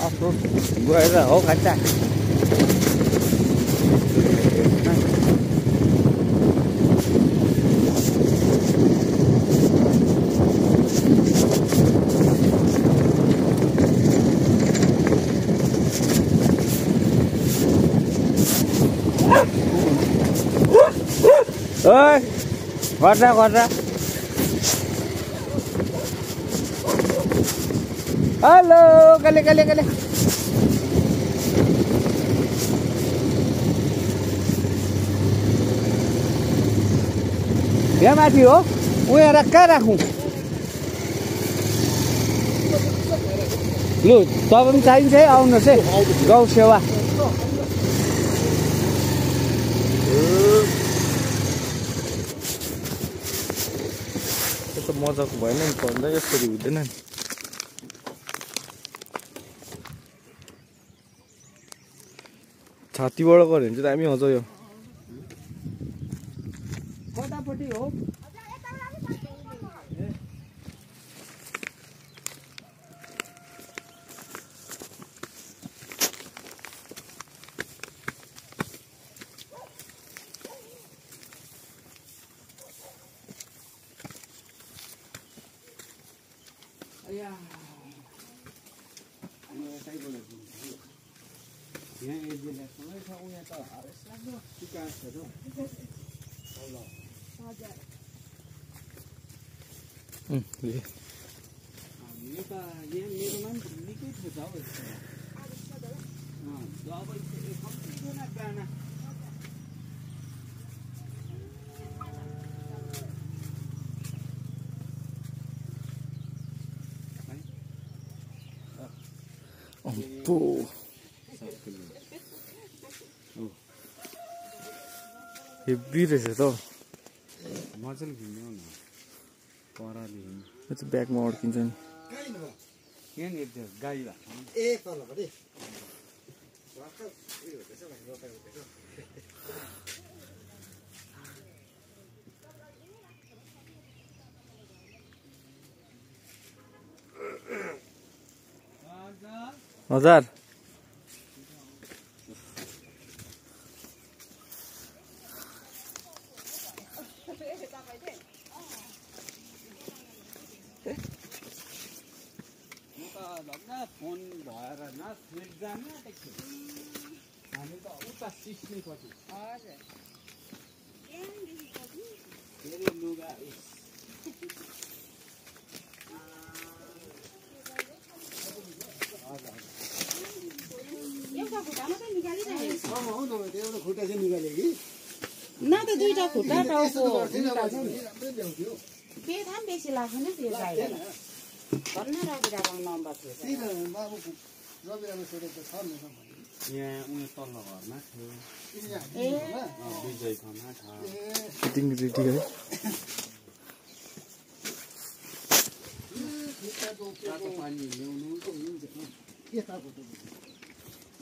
अफरोड गएर हो खान्छ ओइ गर्दा हेलो कले यहाँ माथि हो उहाँ कहाँ राखौँ लु तपाईँ पनि चाहिन्छ है आउनुहोस् है गौ सेवा यस्तो मजाको भएन नि भन्दा यसरी हुँदैन नि छातीबाट गऱ्यो भने चाहिँ दामी आउँछ यो कतापट्टि हो हेभी रहेछ त मजाले घुम्नु न पराले यो चाहिँ ब्यागमा अड्किन्छ नि यहाँनिर गाई ए तलपट्टि हजार फोन भएर न स्विच जान आँटेको थियो हामी त उता सिस्नेपट्टि हजुर फेरि लुगा एउटा खुट्टा मात्रै निकालिरहेको हो न एउटा खुट्टा चाहिँ निकाल्यो कि न त दुईटा खुट्टा टाउको पेट हाम बेसी लाग्दैन त्यो गाईलाई भन्न रविराको नम्बर थियो बाबु रविराको सोधेको छ नि यहाँ उयो तल्लो घरमा थियो ए विजयकोमा छ फिटिङ रेडी है तातो पानी ल्याउनु त हुन्छ के तातो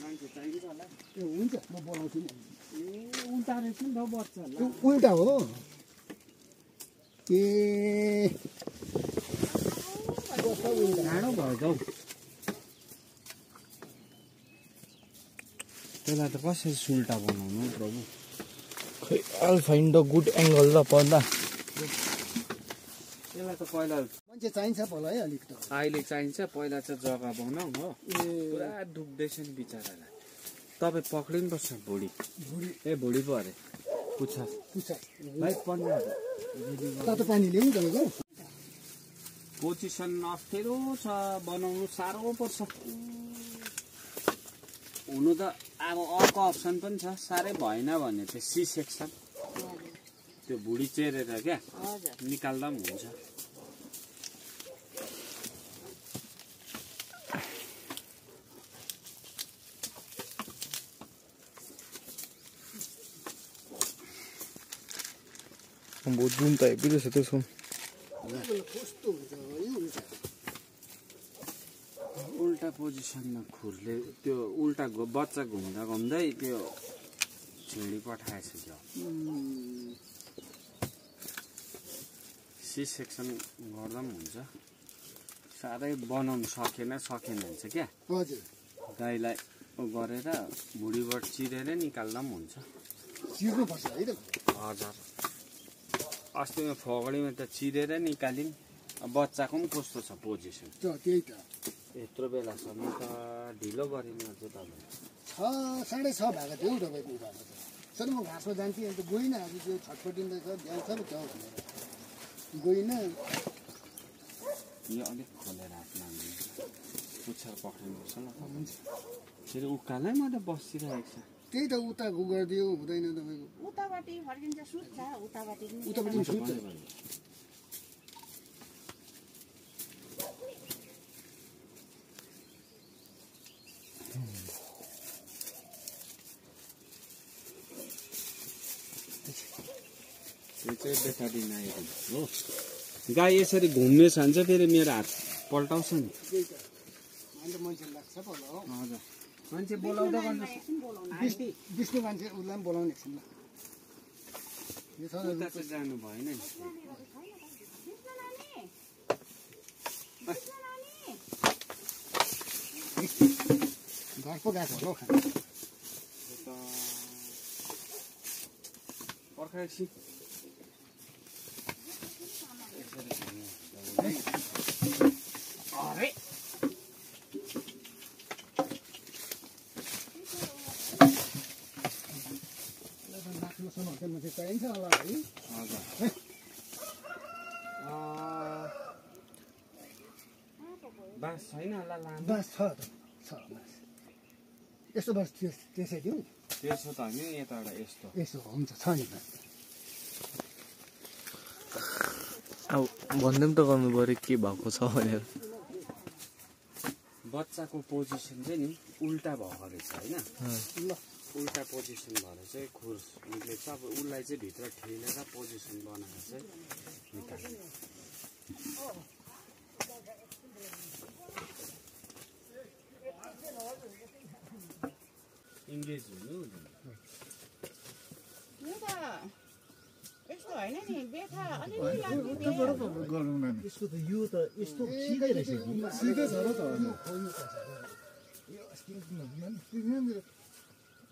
मान्छे चाहिन्छ होला ए हुन्छ म बोलाउँछु नि ए उल्टा रहेछ नि त बच्चा उल्टा हो ए ढाडो भयो हौ त्यसलाई त कसरी सुल्टा बनाउनु प्रभु खै I'll find the good angle ल पर्दा त्यसलाई त पहिला मान्छे चाहिन्छ होला है अलिक त अहिले चाहिन्छ पहिला चाहिँ जग्गा बनाऊ हो पुरा डुब्दैछ नि बिचरालाई तपाईँ पक्रिनुपर्छ भुडी ए भुडी पो अरे पुच्छा भाइ पन्ध्र तातो पानी ल्याउँ तपाईँको पोजिसन अप्ठ्यारो छ बनाउनु साह्रो पर्छ हुनु त अब अर्को अप्सन पनि छ साह्रै भएन भने चाहिँ सी सेक्सन त्यो भुडी चेरेर क्या निकाल्दा पनि हुन्छ बहुत जुन त हेभी रहेछ त्यसको उल्टा पोजिसनमा खुरले त्यो उल्टा बच्चा घुम्दा घुम्दै त्यो छिडी पठाएछ त्यो सी सेक्सन गर्दा पनि हुन्छ साह्रै बनाउनु सकेन भने चाहिँ क्या हजुर गाईलाई गरेर भुँडीबाट चिरेर निकाल्दा पनि हुन्छ। चिर्नुपर्छ है त। हजुर अस्तिमा फगडीमा त चिरेर निकालिन्। बच्चाको पनि कस्तो छ पोजिसन? त्यही त यत्रो बेलासम्म त ढिलो गरिनु अझ तपाईँ। 6:30 भएको थियो हौ तपाईँको उठाएको त। सर म घाँसमा जान्थेँ अन्त गइनँ। आज त्यो छटपटिँदैछ बिहान छ जाउँ भनेर गइनँ। यो अलिक खोलेर राख्नु पुच्छर पक्रिनुपर्छ ल। फेरि उकालै मात्रै बसिरहेको छ। त्यही त उता गरिदियो हुँदैन तपाईँको। उतापट्टि फर्किन्छ सुत्छ उतापट्टि उतापट्टि सुत्छ। त्यो चाहिँ बेचारी नआइदिनु हो। गाई यसरी घुम्ने छ भने चाहिँ फेरि मेरो हात पल्टाउँछ नि। त्यही त अन्त मान्छे लाग्छ पो हो। हजुर मान्छे बोलाउँदा गर्नु विष्णु मान्छे उसलाई पनि बोलाउने एकछिन ल। यो छ उता चाहिँ जानु भएन नि। घर पो गएको होला हौ खाना। पर्खाएपछि अरे राख्नुसम्म होटेलमा चाहिँ चाहिन्छ होला है। हजुर बाँस छैन होला लानु। बाँस छ त छ बाँस। यस्तो बाँस त्यसै दिउँ। त्यसो त होइन यताबाट यस्तो। यसो हुन्छ छ नि बाँस। अब भन्दै त गर्नु पऱ्यो के भएको छ भनेर। बच्चाको पोजिसन चाहिँ नि उल्टा भएको रहेछ होइन। ल उल्टा पोजिसन भएर चाहिँ खुर निक्लेछ। अब उसलाई चाहिँ भित्र ठेलेर पोजिसन बनाएर चाहिँ निकाल्नु। इङ्गेज हुनु यस्तो होइन नि बेथा अलिअलि लाग्ने गरौँ न नि। यसको त यो त यस्तो सिधै रहेछ कि। सिधै छ र त होइन यो अस्ति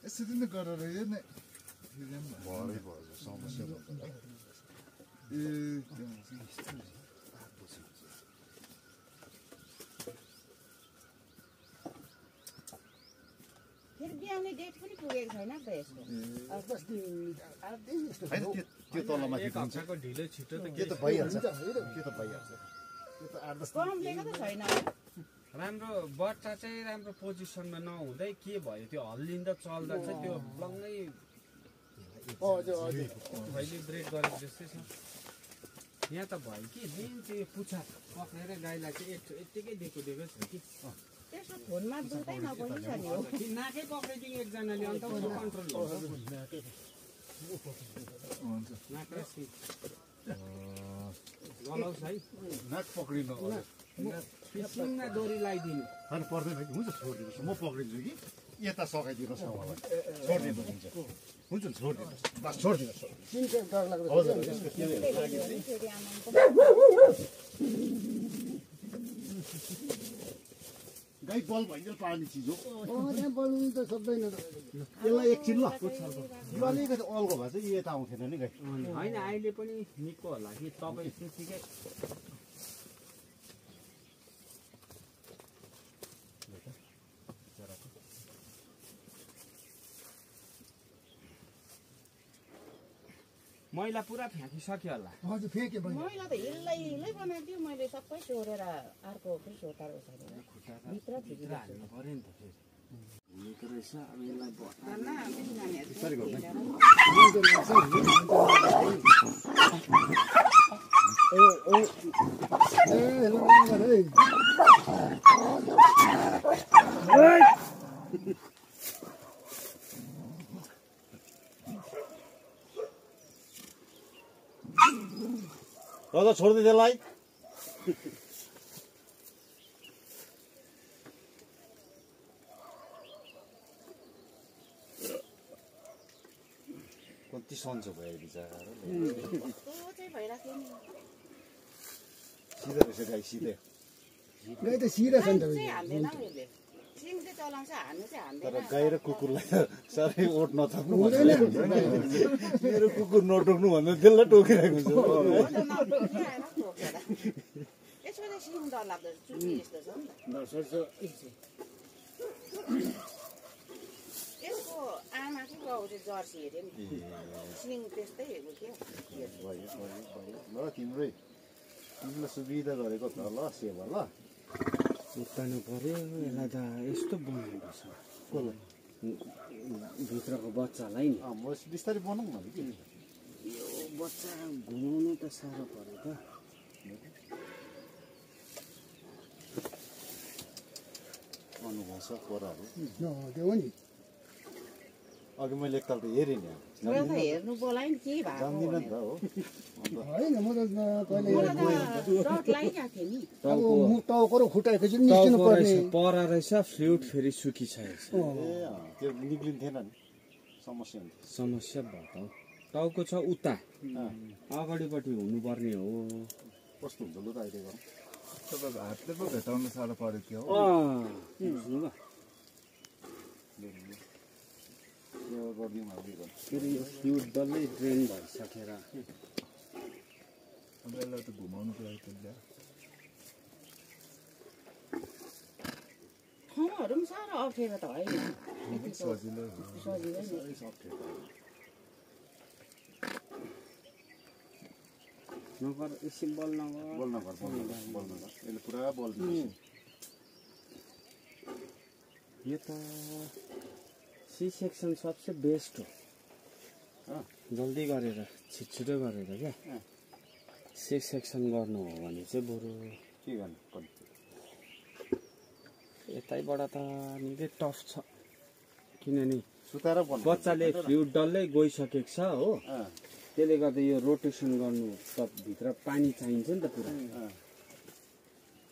यसरी नै गरेर हेर्ने भरै भयो समस्या ए फेरि बिहाउने डेट पनि पुगेको छैन नि त यसको। 10 दिन 8 दिन यस्तो होइन त्यो तलमाथि एक हप्ताको ढिलो छिटो त के त भइहाल्छ के त भइहाल्छ यो त 8-10 कम लिएको त छैन। राम्रो बच्चा चाहिँ राम्रो पोजिसनमा नहुँदै के भयो त्यो हल्लिँदा चल्दा चाहिँ त्यो ब्लङ्गै खैली ब्रेक गरेको जस्तै छ। यहाँ त भयो कि मेन चाहिँ पुच्छर पक्रेर गाईलाई चाहिँ यत्तिकै दिएको छ कि त्यसो फोनमा दुधै नबोली छ नि हो। कि नाकै पक्रिदिउँ एकजनाले अन्त कन्ट्रोल हुन्छ। नाक र सिट गलाउँछ है। नाक पक्रिनु पिसिङमा डोरी लगाइदिनु। होइन पर्दैन कि हुन्छ छोडिदिनुहोस् म पक्रिन्छु कि यता सघाइदिनुहोस् न मलाई छोडिदिनुहोस् हुन्छ हुन्छ छोडिदिनुहोस् बस छोडिदिनुहोस्। चिन्छ डर लाग्दो। हजुर फेरि आमाको गाई बल भइन्जेल पार्ने चिज हो। त्यहाँ बोल्नु त सक्दैन यसलाई एकछिन ल यो अलिकति अल्गो भए चाहिँ यता आउँथेन नि गाई। होइन अहिले पनि निको होला कि तपाईँ त्यतिकै मैला पुरा फ्याँकिसक्यो होला। हजुर फेके भयो। मैला त हिल्लै बनाइदियो मैले सबै चोरेर अर्को फेरि सोतार उठाएर भित्र थियो। हाल्नु पऱ्यो नि त फेरि हुनेको रहेछ। अब यसलाई दादा छोडिदिए त्यसलाई कति सन्चो भयो बिचरा चाहिँ भइरहेको नि सिधै रहेछ गाई सिधै गाई त सिधा छ नि त। चाहिँ हाल्दैन हौ यसले सिङ चाहिँ चलाउँछ हान्नु चाहिँ तर हान्दैन गाई र कुकुरलाई त साह्रै ओठ नथप्नु हुँदैन मेरो कुकुर नटोक्नु भन्दा त्यसलाई टोकिरहेको हुन्छ यसको चाहिँ सिङ डरलाग्दो चुटी यस्तो छ नि त यसको आमा चाहिँ गाउँ चाहिँ जर्सी हेऱ्यो नि सिङ त्यस्तै उ थियो ल तिमीलाई सुविधा गरेको त ल सेवा ल उत्तानु पर्यो यसलाई त यस्तो बनाउनुपर्छ भित्रको बच्चालाई नि म बिस्तारै बनाउँ न कि यो बच्चा घुमाउनु त साह्रो पर्यो त अनुभव छ पोराहरू त्यो हो नि अघि मैले एकताल त हेरेँ नि मलाई त हेर्नु बोलायो नि के भएको जान्दिनँ नि त हो होइन म त कहिले मलाई त डर लागिरहेको थियो नि अब टाउको र खुट्टा एकैचोटि निस्किनु पर्ने परा रहेछ फ्लुइड फेरि सुकिसकेको छ त्यो निक्लिन्थेन नि समस्या हुन्थ्यो समस्या भयो त टाउको छ उता अगाडिपट्टि हुनुपर्ने हो कस्तो हुन्छ लु त अहिले गरौँ तपाईँको हातले पो भेटाउनु साह्रो पऱ्यो क्या हो बुझ्नु ल सेवा गरिदिउँ अब के गर्नु फेरि यो फ्लुइड डल्लै ड्रेन भइसकेर अब यसलाई त घुमाउनु पऱ्यो त ठाउँहरू पनि साह्रो अप्ठ्यारो त होइन सजिलो सजिलै नि नगर एकछिन बल नगर बल नगर यसले पुरा बल यो त सी सेक्सन सबसे बेस्ट हो जल्दी गरेर छिटो गरेर क्या सी सेक्सन गर्नु हो भने चाहिँ बरु के गर्नु यतैबाट त निकै टफ छ किनभने सुताएर बल बच्चाले फ्लुइड डल्लै गइसकेको छ हो त्यसले गर्दा यो रोटेसन गर्नु त भित्र पानी चाहिन्छ नि त पुरा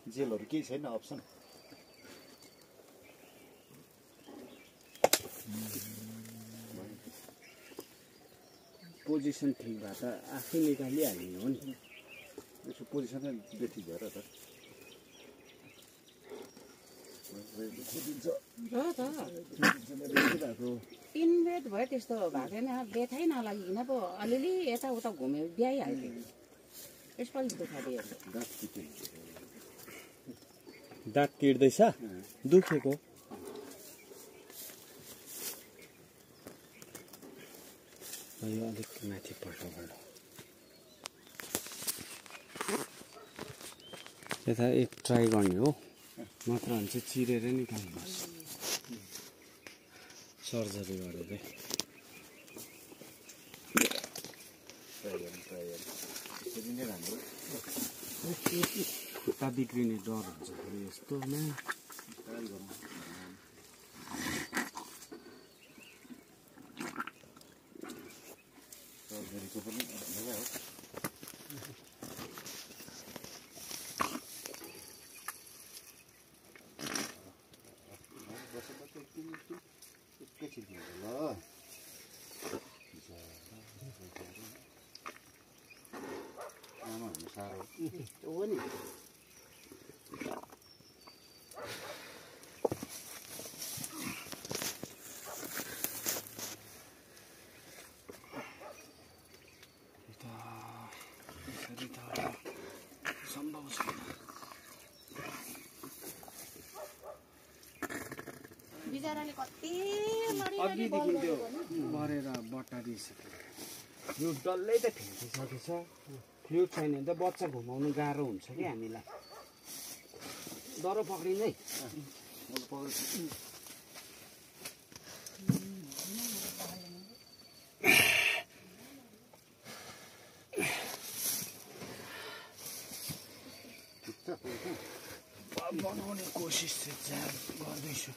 जेलहरू केही छैन अप्सन पोजिसन ठिक भए त आफै निकालिहाल्ने हो नि यसो पोजिसनै बेठिक भएर त र त इन्भेट भयो त्यस्तो भएको छैन बेथै नलागिकन पो अलिअलि यताउता घुम्यो ब्याइहाल्थ्यो यसपालि दुःख दियो दाँत तिर्दैछ दुखेको यो अलिक माथि पल्टबाट यता एक ट्राई गर्ने हो नत्र भने चाहिँ चिरेर निकाल्नुपर्छ सर्जरी गरेर खुट्टा बिग्रिने डर हुन्छ यस्तोमा सर्जरीको पनि हो हो नि सम्भव छैन बिचराले कति अघिदेखि त्यो मरेर बटारिसक्यो यो डल्लै त ठेकिसकेछ फ्लुइड छैन भने त बच्चा घुमाउनु गाह्रो हुन्छ कि हामीलाई डह्रो पक्रिँदै बनाउने कोसिस चाहिँ गर्दैछु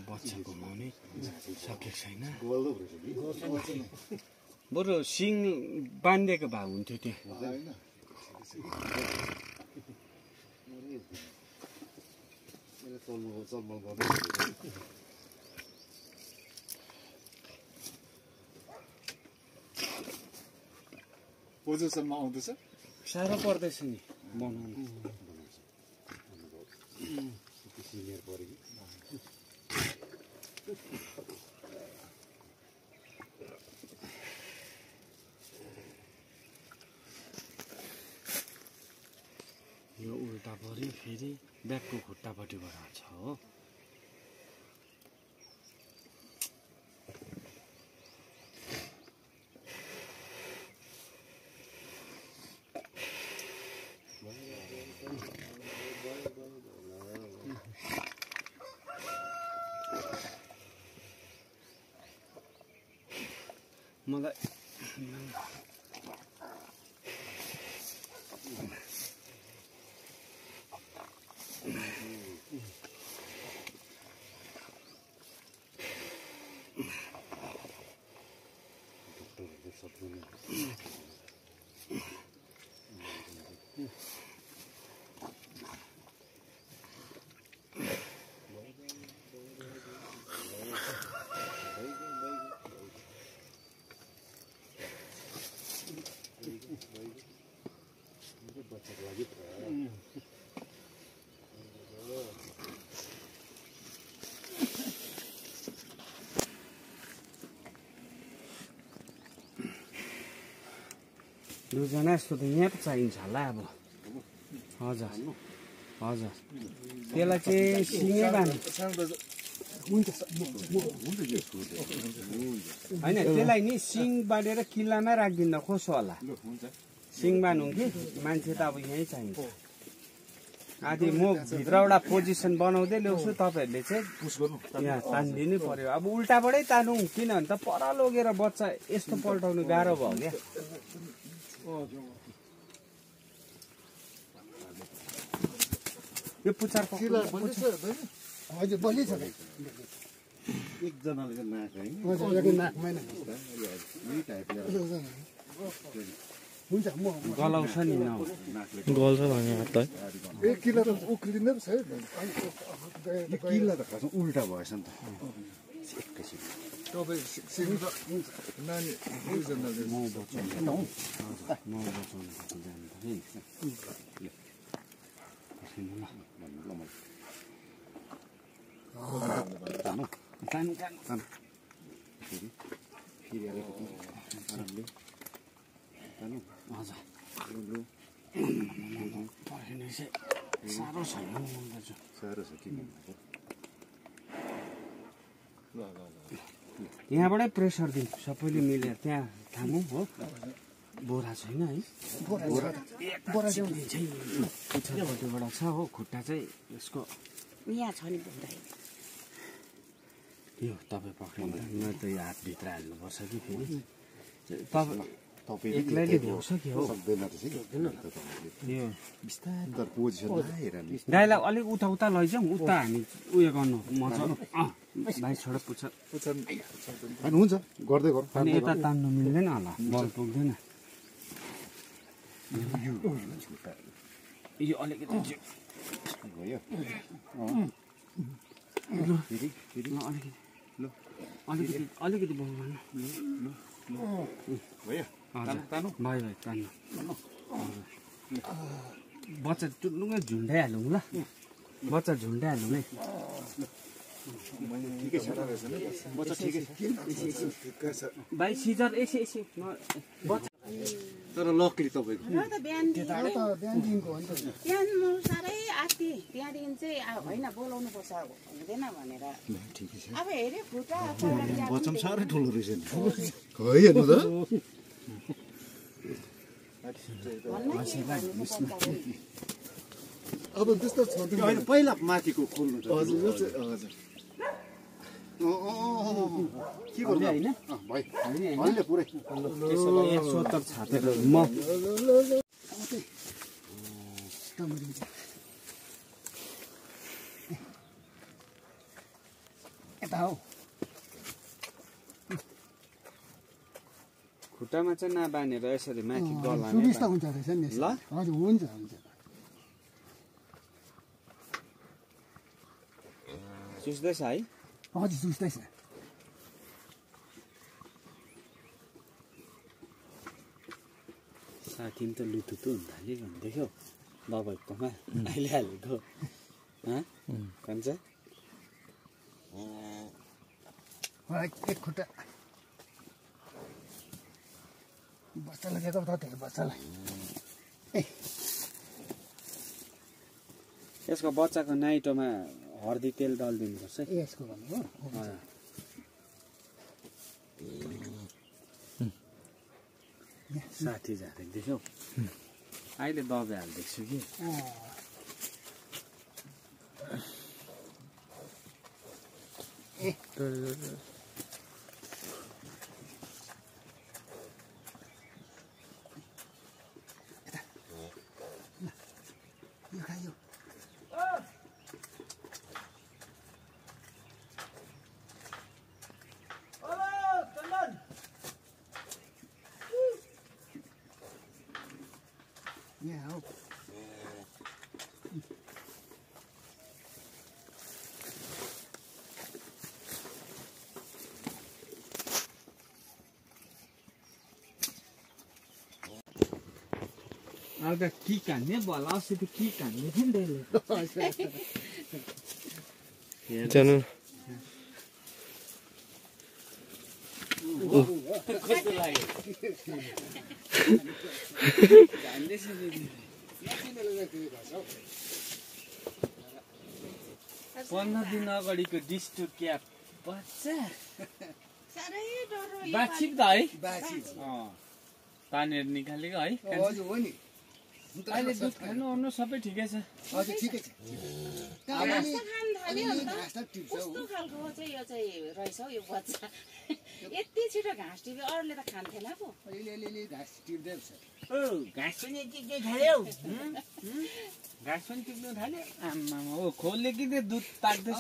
बच्चा घुमाउने सकेको छैन बरु सिङ बाँधिदिएको भए हुन्थ्यो त्यहाँ पोजिसनमा आउँदैछ साह्रो पर्दैछ नि बनाउनु सिनियर पऱ्यो कि यो उल्टा पऱ्यो फेरि ब्यागको खुट्टापट्टिबाट छ हो मलाई दुईजना जस्तो त यहाँ पो चाहिन्छ होला अब हजुर हजुर त्यसलाई चाहिँ सिङै बाँध्नु होइन त्यसलाई नि सिङ बाँधेर किल्लामा राखिदिँदा कसो होला सिङ बाँधौँ कि मान्छे त अब यहीँ चाहिन्छ आदि म भित्रबाट पोजिसन बनाउँदै ल्याउँछु तपाईँहरूले चाहिँ यहाँ तानिदिनु पर्यो अब उल्टाबाटै तानौँ किनभने त पर लगेर बच्चा यस्तो पल्टाउनु गाह्रो भयो क्या यो पुच्छर हजुर बलिछ एकजनाले चाहिँ नाक है नाकमै हुन्छ म गलाउँछ नि न गल्छ भने हातलाई एक किलो त उक्लिँदै पो छ है किल्ला त खासमा उल्टा भएछ नि त एकैछिन तपाईँ सिक्नु त नानी दुईजनाले म बचाउनु साह्रो छैन साह्रो छ किन यहाँबाटै प्रेसर दिउँ सबैले मिलेर त्यहाँ थामौँ हो बोरा छैन है पुच्छरपट्टिबाट छ हो खुट्टा चाहिँ यसको यहाँ छ नि बुढा यो तपाईँ पक्रिनु न त यो हातभित्र हाल्नुपर्छ कि फेरि तपाईँ एक्लैले भ्याउँछ कि हो सक्दैन रहेछ यो बिस्तारै पोजिसन हेर नि गाईलाई अलिक उता उता लैजाउँ उता हामी उयो गर्नु मजा भाइ छोडो पुच्छर होइन हुन्छ गर्दै गर अनि यता तान्नु मिल्दैन होला बल पुग्दैन यो अलिकति भयो अलिकति बल गर्नु भयो तान्नु भयो भयो तान्नु बच्चा टुल्लुङ्गै झुन्डाइहालौँ ल बच्चा झुन्डाइहालौँ है ठिकै छ बच्चा ठिकै छ भाइ सिजर यसै बच्चा तर लकली तपाईँको र त बिहानदेखिको हो नि त बिहान म साह्रै आत्ति त्यहाँदेखि चाहिँ होइन बोलाउनु पर्छ हुँदैन भनेर ठिकै छ अब हेऱ्यो खुट्टा बच्चा पनि साह्रै ठुलो रहेछ नि है हेर्नु त अब त्यस्तो छ होइन पहिला माथिको खोल्नु हजुर हजुर के गर्नु होइन भयो अहिले पुरै सोतर छापेर म यता हो खुट्टामा चाहिँ नबानेर यसरी माथि गलाने सुविस्ता हुन्छ रहेछ नि ल हजुर हुन्छ हुन्छ सुस्दैछ है हजुर सुस्दैछ साथी पनि त लुतुतु हुन थाल्यो भने देख्यौ दबाईकोमा अहिले हालेको भन्छ एक खुट्टा बच्चालाई दिएको त त्यो बच्चालाई यसको बच्चाको नाइटोमा हर्दी तेल दलिदिनुपर्छ है यसको भन्नु हो साथी झारेको देख्यौ अहिले दबाई हालिदिएको छु कि यो खायो यहाँ हो अब त कि कान्ने भला अस्ति त कि कान्ने थियो नि त्यसले जानु कस्तो लाग्यो 15 दिन अगाडिको डिस्टु क्याप बच्चा साह्रै डर बाछी त है बासी तानेर निकालेको है हजुर हो नि अहिले दुध खानु ओर्नु सबै ठिकै छ हजुर ठिकै छ घाँस त खानु थाल्यो नि त घाँस त टिप्छ कस्तो खालको चाहिँ यो चाहिँ रहेछ हौ यो बच्चा यति छिटो घाँस टिप्यो अरूले त खान्थेन पो अलिअलि घाँस टिप्दै छ घाँस पनि टिप्नु थाल्यो घाँस पनि टिप्नु थाल्यो आमामा हो खोलले कि त्यो दुध ताक्दैछ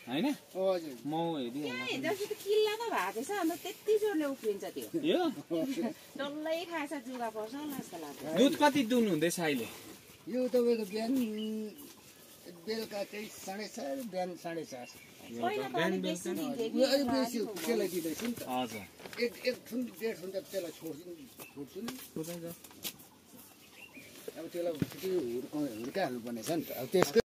होइन हजुर मौ हेरी हिजोअस्ति त किल्ला त भएको छ अन्त त्यति जोडले उफ्रिन्छ त्यो यो डल्लै खाएछ जुगा पर्छ होला जस्तो लाग्छ दुध कति दुनु हुँदैछ अहिले यो तपाईँको बिहान बेलुका चाहिँ 4:30 बिहान 4:30 पहिला त अलिक बेसी दिन्थ्यो यो अलिक बेसी त्यसलाई दिँदैछु नि त हजुर एक थुन 1.5 थुन त त्यसलाई छोड्छु नि अब त्यसलाई हुर्काइहाल्नु पर्नेछ नि त अब त्यसको